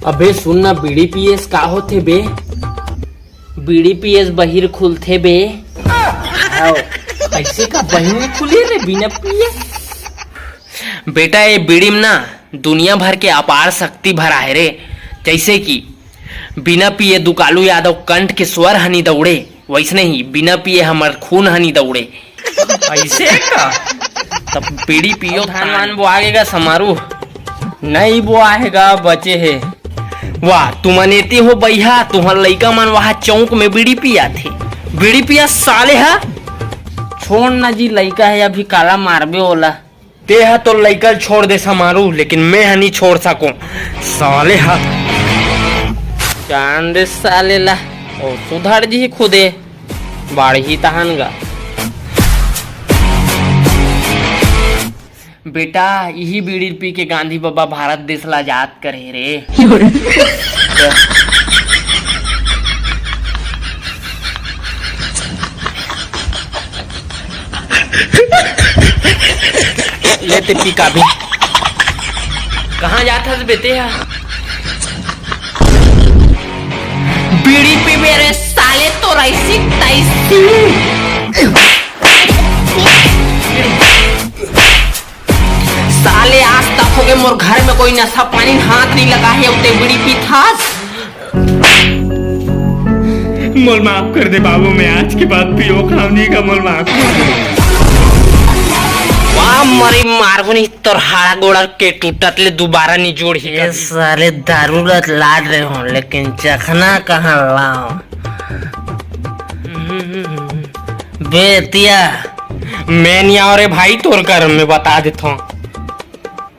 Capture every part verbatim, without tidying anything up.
अबे सुन ना, बीड़ी पिए से का होथे बे? बीड़ी पिए से बहिर खुलथे बे। हव, अइसे का बहिर नइ खुले रे बिना पिए? बेटा, ये बीड़ी में ना दुनिया भर के अपार शक्ति भरा हे रे। जइसे कि बिना पिए दुकालू यादव कंठ के स्वर ह नी दउड़े, वइसने ही बिना पिए हमर खून ह नी दउड़े। अइसे का? तब बीड़ी पियो, धान वान बोआ गे गा समारू? नइ बोआ हे गा, बचे हे। वाह, तुमन एती हो बइहा, तुंहर लइका मन वहाँ चौक में बीड़ी पियाथे। बीड़ी पिया साले हा। छोड़ ना जी, लइका हे, अभी काला मारबे ओला। तेहा तो लइका ल छोड़ दे समारू, लेकिन मैं ह नी छोड़ सकों साले हा। जान दे साले ला, ओ सुधर जी खुदे, बाढ़ही तहन गा। बेटा, इही बीड़ी पी के गांधी बबा भारत देश ला आजाद करे रे। ले ते पी का भी। कहाँ जात हस बे तेहा? बीड़ी पीबे रे साले, तोर अइसी तइसी। साले, आज तक होगे मोर घर में कोई नशा पानी हाथ नहीं लगा है, उते बीड़ी पीथस। मोल माफ कर दे बाबू, मैं आज के बाद पियो खाओ नहीं का, मोल माफ कर दे। वाह, मरी मारगुनी तोर हाड़ा गोड़ा के टूटत ले दोबारा नहीं जोड़ ही ये कभी। साले दारू लत लाड रहे हो, लेकिन चखना कहाँ लाओ? बेतिया। मैं नहीं आओ रे भाई, तोर घर में बता देता हूँ।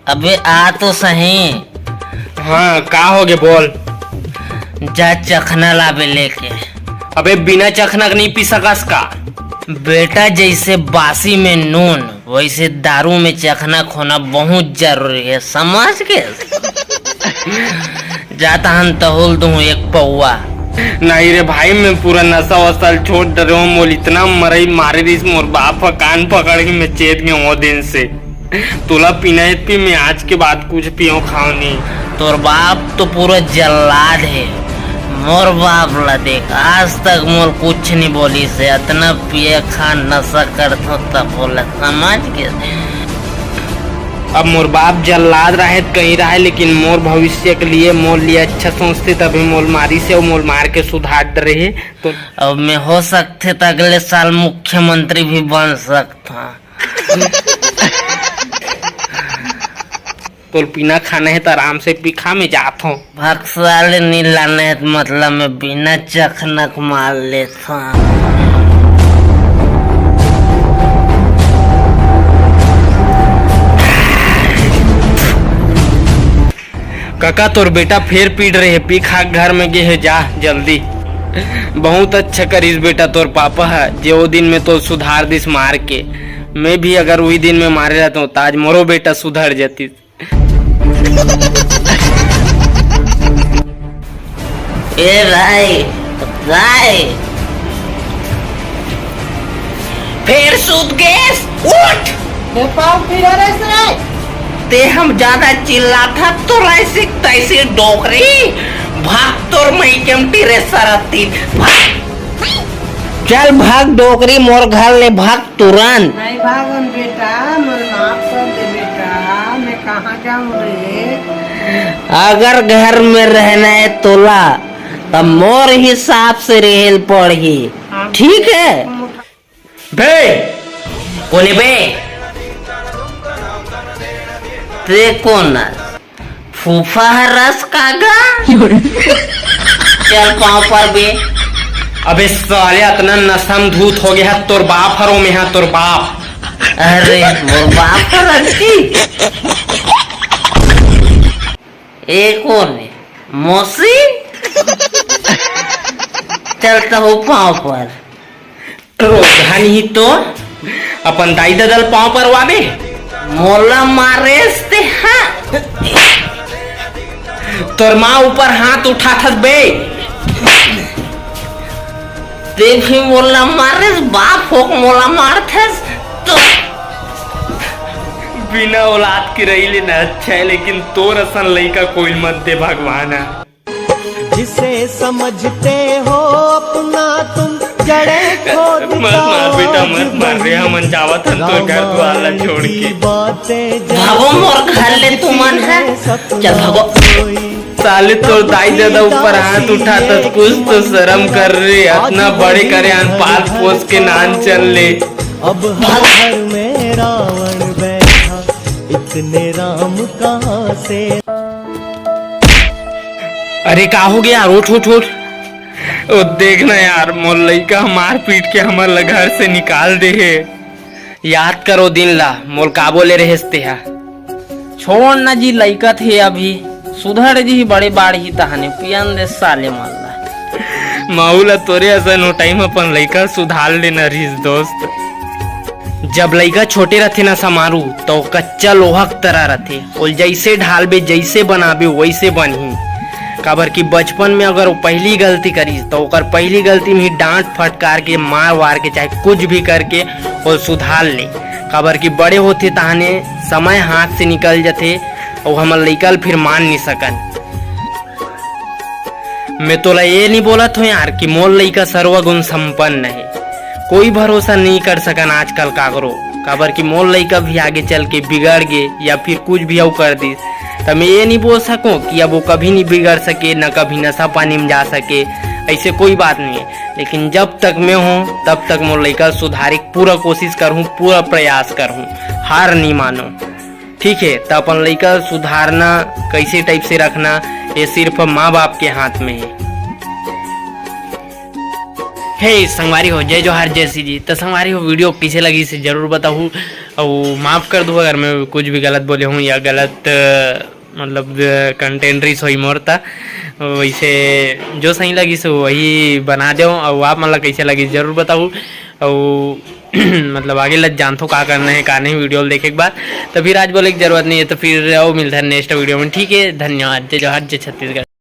अबे आ तो सही। हाँ, का होगे बोल। जा चखना लाबे लेके। अबे बिना चखना के नहीं पी सकस का? बेटा, जइसे बासी में नून, वइसे दारू में चखना खोना बहुत जरूरी है, समझ के? जा तहन तहुल दूँ एक पौआ। नहीं रे भाई, मैं पूरा नशा वशा ल छोड़ डरे हूँ। मोल इतना मरई मारे रिस मोर बाप ह, कान पकड़ के मैं चेत गए हूँ वो दिन से। तोला पीना है पी, मैं आज के बाद कुछ पियो खाओ नहीं। तोर बाप तो पूरा जल्लाद है। मोर बाप ला देख, आज तक मोल कुछ नहीं बोली से, अतना पिए खा नशा करथो तब बोला, समझ के? अब मोर बाप जल्लाद रहे त कहीं रहे, लेकिन मोर भविष्य के लिए, मोर लिए अच्छा सोचते तभी मोल मारी से, मोल मार के सुधार डरे हे। तो अब मैं हो सकथे त अगले साल मुख्यमंत्री भी बन सकथा। तोल पीना खाना है त आराम से पी खा, मैं जात हूँ। भक्सा ले नी लाने है त मतलब मैं बिना चखनक मार लेत हूँ। काका, तोर बेटा फेर पीट रहे, पी खा घर में गे हे, जा जल्दी। बहुत अच्छा करिस बेटा तोर पापा ह, जे ओ दिन में तो सुधार दिस मार के। मैं भी अगर वही दिन में मारे रहता हूँ, त आज मोरो बेटा सुधर जतिस। ए भाई, भाई, फेर सूत गेस, उठ। ए पाव पीरा रे सराय। ते हम ज्यादा चिल्लाथा तो रैसिक तैसी डोकरी, भाग तोर मई के हम टीरे सरती, भाग। चल भाग डोकरी, मोर घर ले भाग तुरंत। नहीं भागन बेटा, मोर माफ कर दे बेटा, मैं कहाँ जाऊँ रे? अगर घर में रहना है तोला, तब मोर हिसाब से रहेल पड़ही, हाँ। ठीक है? बे! कोने बे? ते कोन? फूफा हर रस का गा? चल पाँव पर बे। अबे साले, अतना नशा में धूत हो गया है, तोर बाप हरो में है, तोर बाप। अरे, मोर बाप हर रस की? ए कोन हे? मौसी? चलता हो पाँव पर। रोगहा नहीं तो अपन दाई ददा ल पाँव परवाबे। मोला मारेस ते हा। तोर माँ ऊपर हाथ उठाथस बे। ते भी मोला मारेस, बाप होक मोला मारथस। बिना औलाद के रही लेना अच्छा है, लेकिन तोर असन लइका कोई मत दे भगवान है। जिसे समझते हो अपना तुम, जड़े खोद मत मार बेटा, मत मार रे, हमन जावत हन तोर घर दुआर ला छोड़ के। भागो मोर घर ले तुमन है, चल भागो। साले तोर दाई ददा ऊपर हाथ उठाथस, कुछ तो शर्म कर रे, अतना बड़े करे हन पाल पोस के नान चल ले। अब हर घर में रावण बैठा, इतने राम कहाँ से। अरे का हो गया? उठ उठ उठ। ओ देख ना यार, मोर लइका ह मार पीट के हमर ला घर से निकाल दे हे। याद करो दिन ला, मोल का बोले रहेस तेहा। छोड़ ना जी, लइका थे अभी, सुधर जी, बड़े बाढ़ही तहाने, पियन दे साले मन ला। माऊ ला तोरे असन ओ टाइम अपन लइका सुधार लेना रहिस दोस्त। जब लइका छोटे रथे ना समारू, तो कच्चा लोहा के तरह रथे। ओल जइसे ढालबे, जइसे बनाबे, वइसे बनही। काबर कि बचपन में अगर वो पहली गलती करिस, तो ओकर पहली गलती में ही डांट फटकार के, मार वार के, चाहे कुछ भी करके ओल सुधार ले। काबर कि बड़े होथे तहाने समय हाथ से निकल जथे, अउ हमर लइका ल फिर मान नहीं सकन। मैं तोला ये नहीं बोलत हो यार कि मोर लइका सर्वगुण संपन्न है, कोई भरोसा नहीं कर सकन आजकल काकरो, काबर कि मोर लइका भी आगे चल के बिगड़ गे या फिर कुछ भी अउ कर दिस, त मैं ये नहीं बोल सकूं कि अब वो कभी नहीं बिगड़ सके, न कभी नशा पानी में जा सके, ऐसे कोई बात नहीं है। लेकिन जब तक मैं हूँ, तब तक मोर लइका सुधारे के पूरा कोशिश करहूँ, पूरा प्रयास करहूँ, हार नहीं मानो। ठीक है, त अपन लइका सुधारना, कैसे टाइप से रखना, ये सिर्फ माँ बाप के हाथ में है। हे संगवारी हो, जय जोहार, जय श्री जी। त संगवारी हो, वीडियो कैसे लगी से जरूर बताहू, अउ माफ कर दू अगर मैं कुछ भी गलत बोले हूँ या गलत, अ, मतलब, अ, कंटेंट रिस होई मोर, त वैसे जो सही लगी से वही बना देव, अउ आप मन ला कैसे लगी जरूर बताहू, अउ मतलब आगे लग जानथो का करना है का नहीं वीडियो देखे के बाद। तो फिर आज बोले की जरूरत नहीं है, तो फिर आओ मिलते हैं नेक्स्ट वीडियो में, ठीक है? धन्यवाद, जय जोहार, जय छत्तीसगढ़।